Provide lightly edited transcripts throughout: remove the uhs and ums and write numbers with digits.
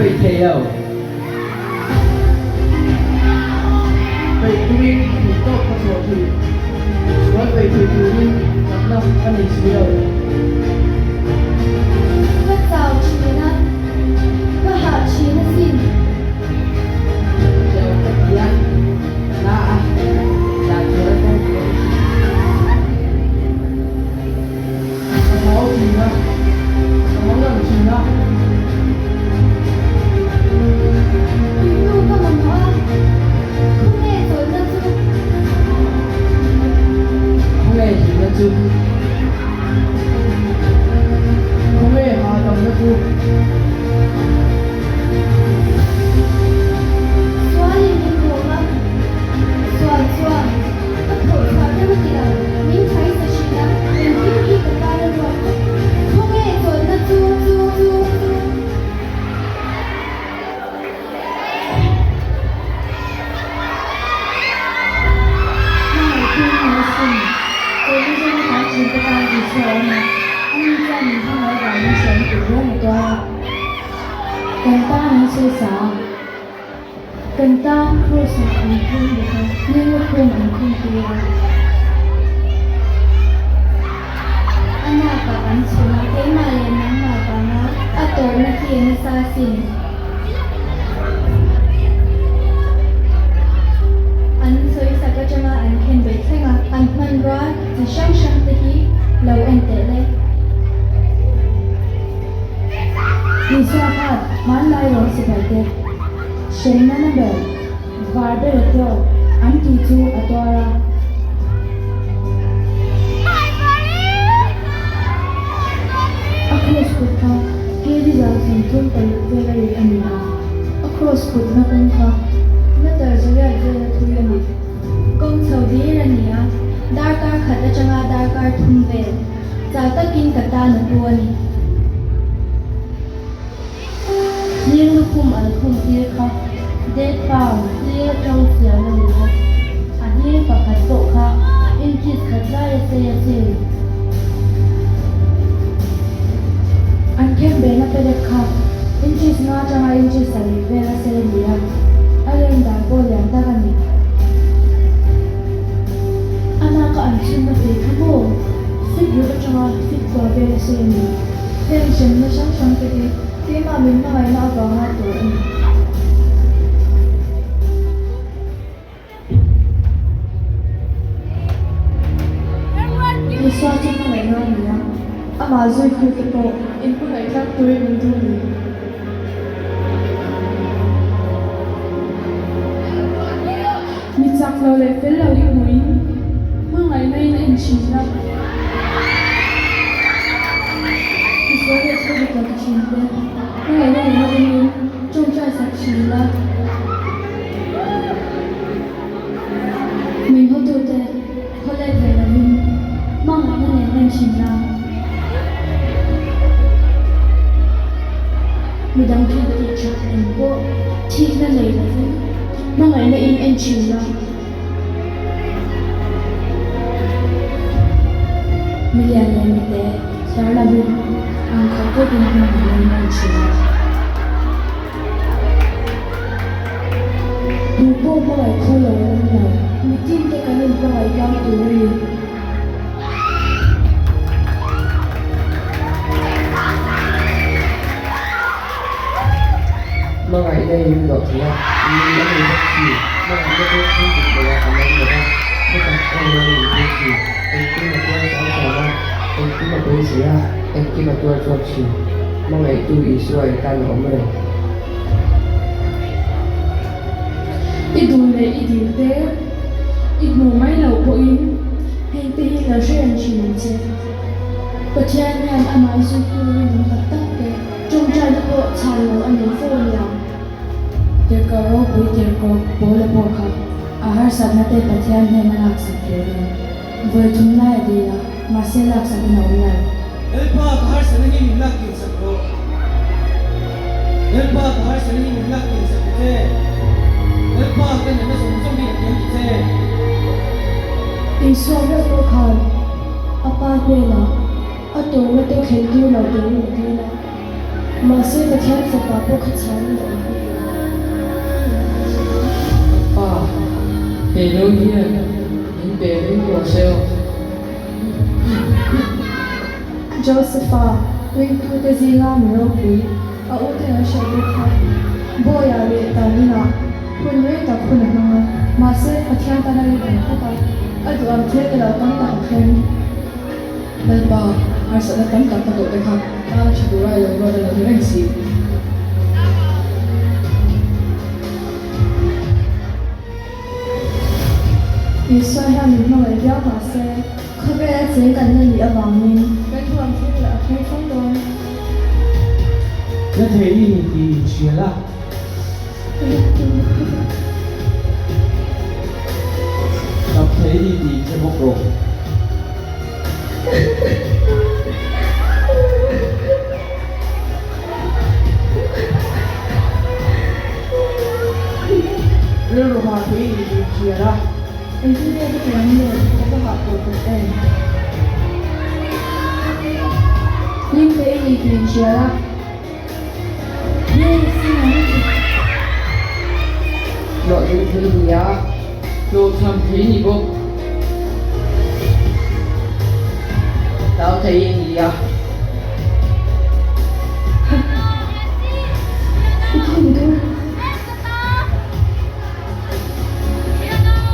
Peih thei lo. Peih tumin ka theih tawp ka chhuah thin. Sual peih thei turin chakna ka nei si lo. Ka chau thin a, ka hah thin asin. Chau ka ti a, ka na a, dan tur a kawng ka awm thin. Ka hlau thin a, ka mangang thin a. Tuinu ka mamawh a, khawnge chawlhna chu? Khawnge hlimna chu? Khawnge hahdamna chu? Sualin min bawm a, sual chuan ka thawh chhuah rem a ti lo, min thai sa thin a, engkim hi ka tan a ruak vek. Khawnge chawlhna chu chu chu chu. Hmangaih thil ni asin, tawhna zawnga kan thinte tan Isua a awm a, ani chuan min hmangaih avangin hriatna tur reng a tuar a. Kan tan an sawi sa a, kan tan Kraws-ah an khum bawk a, hming lukhum an khum tir a. A nakah an chhun a, keimah leh nangmah vanga a tawrhna hi a nasa asin. An sawisak atanga an khen ve thleng a, an hmanrua chi hrang hrang te hi lo en teh le. Isua khan hmanlai rawng sipai te hremna na ber var ber a tawk an tih chu a tuar a. A kraws kut kha kg 36 vel a rit a ni a, a kraws kutna kawng kha meter zariat vel a thui a ni. Kawng chho dir a ni a, darkar khat atanga darkar thum vel. Chau takin ka tan a pu a ni. Hling lukhum an khum tir kha date palm hling atang siam a ni a, a hling pakhat pawh kha inches khat lai a sei asin. An khem behna pelek kha inches nga atanga inches sarih vel a sei a ni a, a len dan pawh lian tak a ni. A naka an chhunna thei kha maw? Fit ruk atanga fit kua vel a sawi a ni. Heng hremna hrang hrang te hi keimah min hmangaihna avanga tur a ni. Isua chu hmangaihna a ni a, amah zuitute pawh inhmangaih tlak turin min duh a ni. Mi chak lo leh fel lo hi hmuhin hmangaihna in a inchhin a. Misual leh thil dik lo ti thin te, hmangaihna nena awmin tawngtai sak thin la. Min hawtute khaw let ve lovin hmangaihna nen en thin la. Midang thil tih that eng pawh thikna nei lovin hmangaihna in en thin la. Milian leh mite thliar lovin ang khat vekin hmangaihna in en thin la. Tu pawh hmangaih thu lo an awm lo. Mitin te kan inhmangaih tlang tur a ni. Hmangaihna in dawh thei a, mi a nei bawk si. Hmangaihna chu thil dik loah a awm lo va, thutak em em in thil si. Engkim a tuar chang chang a, engkim a beisei a, engkim a tuar chhuak thin. Hmangaihtu Isua i tan a awm reng. I duh leh i dil te, i hmuh mai loh pawhin heng te hi lo hre reng thin ang che. Pathian hian amah zuitu rinawm tak tak te tawngtaina pawh chhan lo a nei fo a nia. Tirhkoh ropui tirhkoh Paula pawh kha a harsatna te Pathian hnena laksak turin vawi thum lai a dil a, mahse laksakin a awm lo. Lalpa ka harsatna hi min lak kinsak rawh. Lalpa ka harsatna hi min lak kinsak ta che. Lalpa ka natna zawng zawng hi ka kiam ta che. Isua meuh pawh khan a pa hnenah a tawrhna te thlen tir lo turin a dil a. Mahse Pathian fapa pawh kha chhangin a awm bik lo. Pa, he no hian min pe ring rawh se aw. Josepha, ringtute zinga mi ropui, a ute an hriat bawk kha Bawiah leh Tanginah hun rei tak hun a hmang a, mahse Pathian tan a rinawm tlat a, a duh ang thil ni lo tam tak a thleng. Lalpa, harsatna tam tak ka tawh te kha tan a tha tura i lo ruat a lo ni reng si. Isua hian min hmangaih viau mah se, khawvela cheng kan la nih avangin kan huam thil lah a thleng fo dawn. Na thei i ni tih inhria la. Tap thei i ni tih inhre bawk rawh. Rilru hah thei i ni tih inhria la. Engtin nge ka tih ang le? Ka va hah tawh tak em? Hlim thei i ni tih inhria la. Hlawhtling thei ni a, hlawhchham thei ni bawk. Hlau thei i ni a.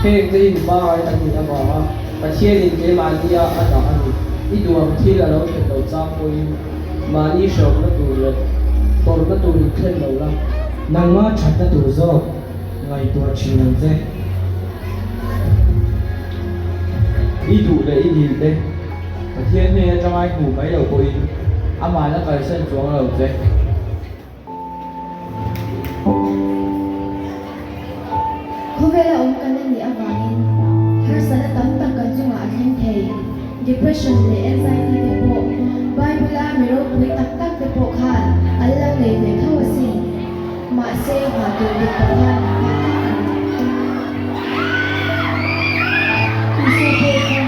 Heng te hi mi pangngai kan nih avanga Pathianin keimahnia a dah a ni. I duang thil a lo thlen lo chang pawhin Mahni hreawmna tur leh tawrhna tur in thlen lo la. Nangma thatna tur zawk ngaihtuah thin ang che. I duh leh i dil te Pathian hnen atanga i hmuh mai lo pawhin amah la kalsan chuang lo che. Khawvela awm kan la nih avangin harsatna tam tak kan chungah a thleng thei. Depression leh anxiety te pawh Bible-a mi ropui tak tak te pawh khan an lo nei ve tho asin. Mahse, nghah tur dik Pathian kan nghak tlat a ni. Isua pawh kha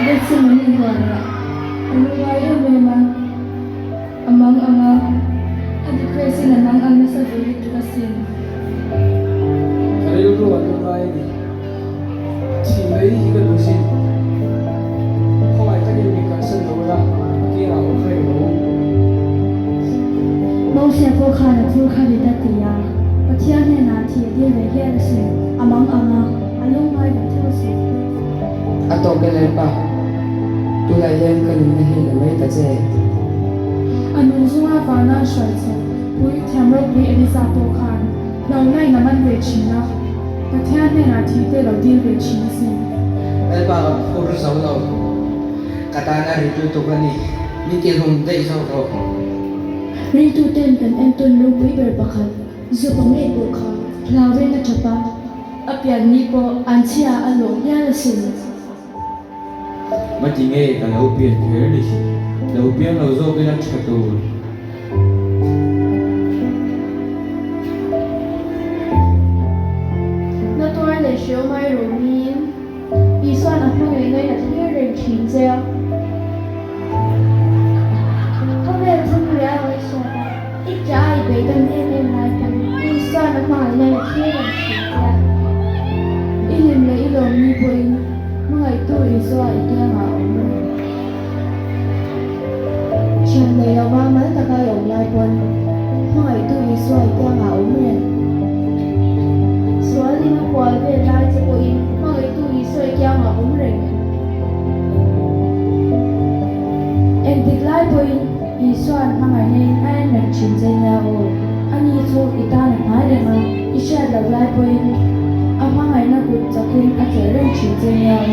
Gethsemane huanah a lungngai em em a. A mang ang a, a depress in a mang ang nasa ve lutuk asin. Ka rilru a lu ngai a ni. Thih mai hi ka duh sin. Khawngaih takin min kalsan lo ila, a kiangah awm reng lo. Mausia pawh khan a phur kha rit a ti a, Pathian hnenah thih a dil ve hial asin. A mang ang a, a lungngai ve theuh asin. A tawk e Lalpa, tunah hian ka nunna hi la mai ta che. A nung zunga vana hruai chho pui thiam ropui Elisa pawh khan hlauhna in a man ve thin a, Pathian hnenah thih te lo dil ve thin asin. Lalpa ka phur zo lo, ka tana rit lutuk a ni, min tihlum daih zawk rawh. Ringtuten kan entawn ropui ber pakhat Zupa ngei pawh kha hlaurin a tap a. A pian ni pawh an chhia a lawh hial asin. Ngati nge ka lo pian kher ni? Lo piang lo zawk ila tha tur. Na tuar leh hreu mai rawh miin Isua'n a hmangaih ngaih a thlir reng thin che a. Khawvel thum ria rawi hriat a. I ṭah a i beidawm em em lai pawn Isua'n a hmangaih nan a thlir reng thin che a. I hlim leh i lawm ni pawhin hmangaihtu Isua i kiangah a awm reng. Thian nei lova mal taka i awm lai pawn hmangaihtu Isua i kiangah a awm reng. Sual in a hual vel lai che pawhin hmangaihtu Isua i kiangah a awm reng. Engtik lai pawhin Isua'n hmangaihna in a en reng thin che nia aw. Ani chu i tan a hnai reng a, i hriat loh lai pawhin a hmangaihna kut chakin a chelh reng thin che nia aw.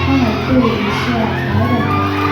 Hmangaihtu Isua hnai reng.